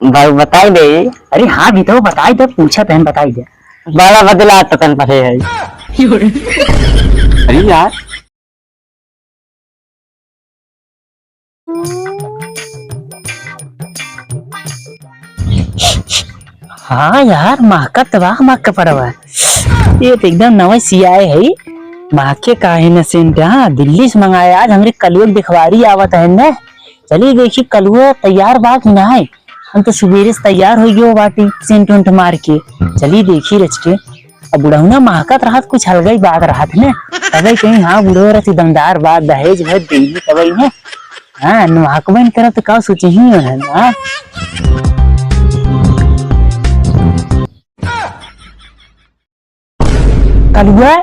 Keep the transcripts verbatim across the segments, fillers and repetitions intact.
बाबू बताई दे। अरे हाँ भी तो बताई दे, पूछत है, बताई दे। बड़ा बदला तो तन परे है। अरे यार। हाँ यार, महकत बा, महक पड़वा। ये तो एकदम नवा सियाए है। महके काहे न सेंट, हाँ, दिल्ली से मंगाए। आज हमरे कलुआ के देखवारी आवत है न। चली देखी कलुआ तैयार बा कि नाय। हम तो सुबेरे से तैयार होइ गयो बाटी, सेंट उंट मार के। चली देखी रच के। अब बुढ़ौना महकत रहत, कुछ अलग ही बात रहत ने। तबे कहीं हाँ, बुढ़ो रहत दमदार बात, दहेज भर देही तबे ने। हाँ, महकबे न करत तो का सोचे ही है ना। कलुआ,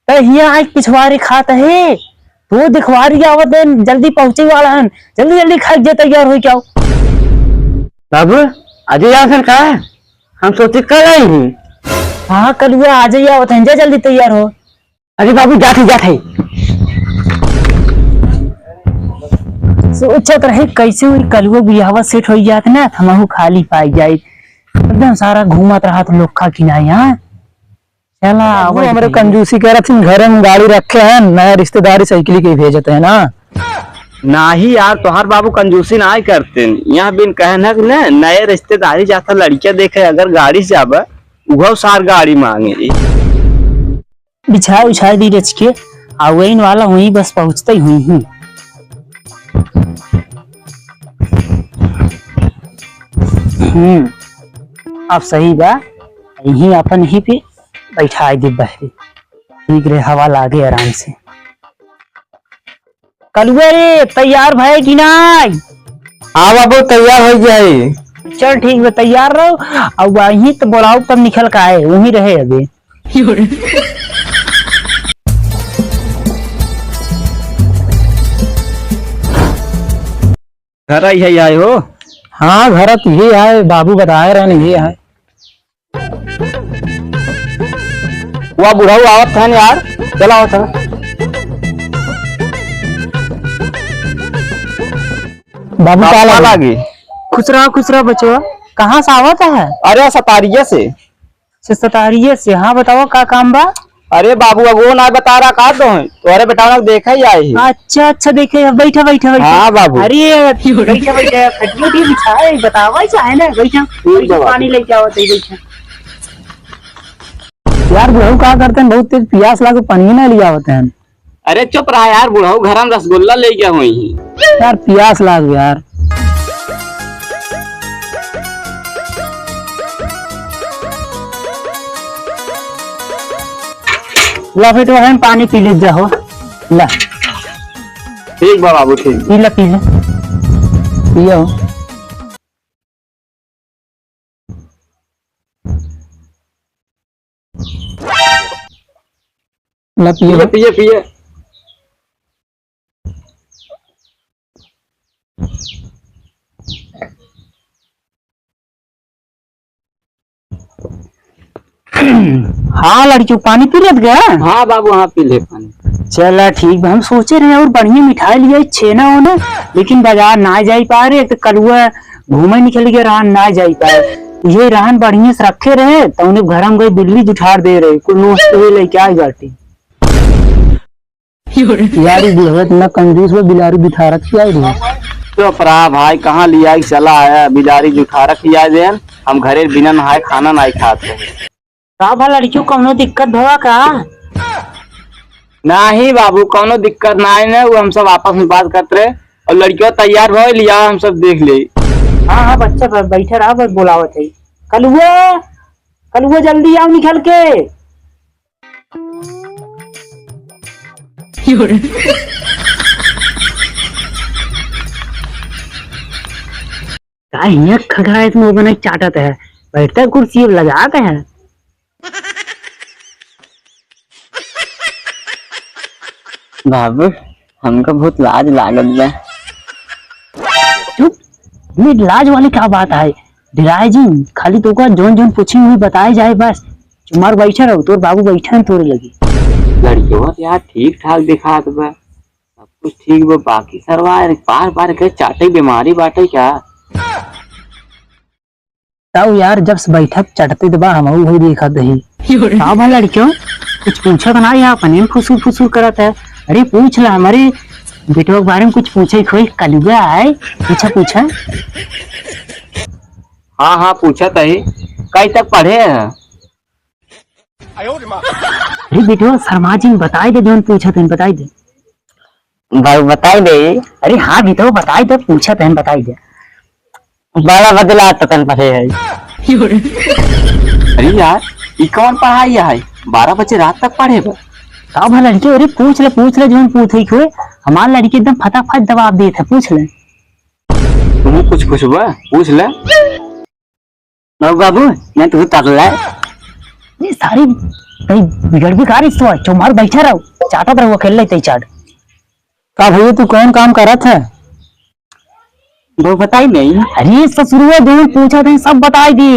तै हियां आइके पिछवारी खात है। तो देखवारी आवत है, जल्दी पहुंचे वाला हन। जल्दी जल्दी खाइके जे तैयार होइ के आओ। बाबू, आज ही आवत हन का? हम सोचे कल आई ही। हाँ, कलुआ आज ही आवत हन, जा जल्दी तैयार हो। अरे बाबू, जात ही, जात ही। सोचत रहे कैसे हुई कलुआ बियाहवा सेट होइ जात ना, हमहू खाली पाई जाई। एकदम सारा घूमत रहत लोग खा किनाई, हाँ। चला, बाबू, आवत हमरे भैया। कंजूसी करत हिन, घरे में गाड़ी रखे हैं, नया रिश्तेदारी साइकिल के भेजत हैं ना। नाही यार, तोहार बाबू कंजूसी नाही करते। यहाँ बिन कहन है कि न, नए रिश्तेदारी जाता लड़किया देखे, अगर गाड़ी से जाबे, उहो सार गाड़ी मांगे। बिछाए उछाए दी रच के, आ वहीन वाला हुई, बस पहुँचते ही हुई हूँ। हम्म, अब सही बा, यहीं अपन ही पे बैठाई दे बहरी, ठीक रहे, हवा लागे आराम से। कलुआ रे, तैयार भए कि नाई? हाँ बाबू, तैयार होइ गए। चल ठीक बा, तैयार रहो। अब वहीं तो बोलाओ, तब निकल के आए, वहीं रहे अबे। घर आई है, आए हो? हाँ, घर तो ये है, बाबू बताए रहन, ये है। वाह, बुढ़ऊ आवत हन यार, चला आवत हन। बाबू, बाबू, का का लागे? लागे? खुश रहा, खुश रहा बचवा। कहाँ से आवत है? अरे, सतारिया से। से सतारिया से, हाँ, बतावा, का काम बा? अरे बाबू, अगो ना बता रहा, का तो है? तोहरे बेटा ना देखा ही आए ही। अच्छा, अच्छा, देखे, बैठा, बैठा, बैठा। हाँ बाबू। अरे, बैठा, बैठा, खटिया उटिया बिछाए, बतावा ही चाहे ना, बैठा, ठीक बा बैठा, बाबू। पानी लेके आवत है, बैठा। यार, बुढ़ऊ का करते हैं, बहुत तेज पियास लागे, पानी ना लिया होते हैं। अरे चुप रहा यार, बुढ़ऊ घर में रसगुल्ला ले गया हुई ही। यार, पियास लाग यार। ला बेटवा, हम पानी पी ले जाओ। ला। ठीक बा बाबू, ठीक। पी ले, पी ले। पियो। ला पियो। पिए, पिए, पिए। हाँ लड़कियों, पानी पी लेत गया? हाँ बाबू, हाँ पी ले पानी। चला ठीक बा, हम सोचे रहे और बढ़िया मिठाई लिया, छेना होना, लेकिन बाजार ना जाई पा रहे, एक तो कलुआ घूमे निकल गया, रहन ना जाई पाए। ये रहन बढ़िया से रखे रहे, तो उन्हें घर में गई बिल्ली जुठार दे रहे, कुल नोच के हुए लेके आई बाटी। यार, ई बुढ़वा इतना कंजूस बा, बिलारू जुठारत ही आई रहे। चुप रहा भाई, कहाँ लिया के चला आया, बिलारी जुठारत ही आई देन, हम घरे बिना नहाए खाना नहीं खाते। का भा लड़कियों, कौनो दिक्कत भवा का? नाही बाबू, कौनो दिक्कत नाही ना, वो हम सब आपस में बात करत रहे और लड़कियों तैयार भवा, लिया हम सब देख ले। हाँ, हाँ, बच्चा ब-, बैठा रहा, बस बोलावत है। कलुआ, कलुआ जल्दी आओ निकल के। का हियाँ खखराइत मुँह बना के चाटत है, बैठता कुर्सी अब लगात है। बाबू, हमका बहुत लाज लागत बा। चुप, ये लाज वाली का बात है? डराए जिन, खाली तोका जौन जौन पूछी हुई बताए जाए बस। चुमार बैठे रहो, तोर बाबू बैठे हैं तोरे लगे। लड़कियों तो यार ठीक ठाक दिखात बा, सब कुछ ठीक बा, बाकी सरवा यार बार बार के चाटे बीमारी बाटे क्या? ताऊ यार, जब से बैठक चटते दबा, हम वही देखत ही। का भा लड़कियों, कुछ पूछत ना या अपने में फुसुर फुसुर करत है। अरे पूछ ला, हमरे बेटवा के बारे में कुछ पूछे खोई, कलुआ है, पूछा, पूछा। हाँ, हाँ, पूछत ही, कई तक पढ़े है? अरे बेटवा, शर्मा जिन, बताई दे, जौन पूछत हन, बताई दे। भाई, बताई दे। अरे हाँ बेटवा, बताई दे, पूछत हन, बताई दे। बारह बजे ला तकन पढ़े है। अरे यार, ई कौन पढ़ाई है? बारह बजे रात तक पढ़े बा? का भा लड़के, अरे पूछ ले, पूछ ले, जौन पूछे के होए। हमार लड़के एकदम फटाफट जवाब देत है, पूछ ले। तुम कुछ पूछबा? पूछ ले। बाबू, बाबू, मैं तुझे तार ले। ये सारी कहीं बिगड़ भी का रही तो, चुमार बैठा रहो, चाटत रहो, खेल लेते चाट। का भैया, तू कौन काम करत है? वो बताई नहीं। अरे ससुरुआ, जौन पूछत है, सब बताई दी।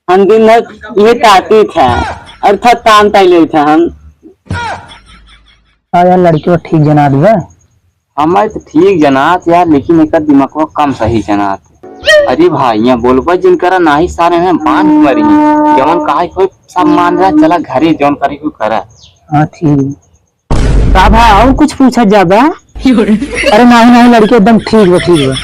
हम दिन भर ये ताती था, अर्थात काम कर लेते हम। हाँ यार, लड़की ठीक जना दिया। हमारे तो ठीक जनात यार, लेकिन एकर दिमागवा कम सही जनात। अरे भाई, यहाँ बोलबा जिन करा, नाही सारे में बांध मरी। जवन कहा कोई सब मान रहा, चला घरे जौन करी कोई करा। हाँ, ठीक। का भाई, और कुछ पूछा जाबा? अरे नाही, नाही, लड़की एकदम ठीक बा, ठीक बा।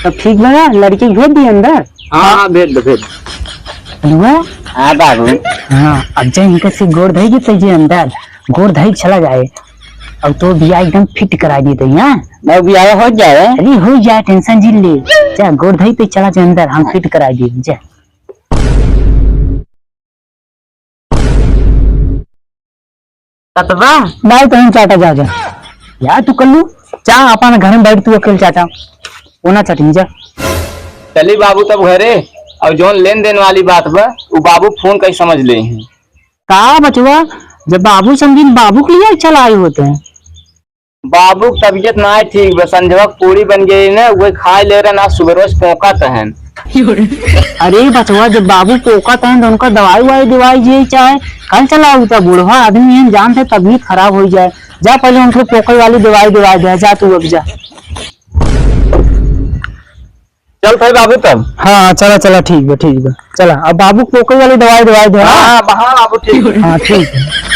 तब ठीक बा, लड़की के भेज दी अंदर। हाँ, हाँ, भेज दो, भेज दो। बोलुआ? हाँ बाबू। हाँ, अब जा इनका से गोड़ धई के तैजे अंदर, गोड़ धई के चला जाए। अब तो बियाह एकदम फिट करा दी तो यहाँ। मैं बियाह हो जाए। अरे हो जाए, tension जिन ले। जा गोड़ धई पे चला जा अंदर, हम फिट करा दी, जा। ततबा? बाई तो हम चाटा जा, जा। यार तू कल्लू, जा अपन घर में बैठ तू अकेले चाटा। वो ना चटिन जा। चली बाबू तब घरे, और जौन लेन देन वाली बात बा, उ बाबू फोन कई समझ ले हैं। का बचवा, जब बाबू समझिन बाबू के लिए चला आए होते हैं। बाबू के तबीयत ना है ठीक बा, संझवा के पूरी बन गई ने, वही खाए ले रहे ना, सुबह रोज पोका तहन। अरे बचवा, जब बाबू पोका तहन तो उनका दवाई वाई दिवाई जे चाहे, कल चला उता बूढ़वा आदमी है, जान से तबीयत खराब हो जाए। जा पहले उनको पोका वाली दवाई दिवाई दे, जा तू अब जा। चल भाई बाबू तब। हाँ, चला, चला, ठीक बा, ठीक बा। चला, अब बाबू को कोई वाली दवाई, दवाई दे, हाँ? हाँ, हाँ, बाबू, ठीक बा। हाँ, ठीक है।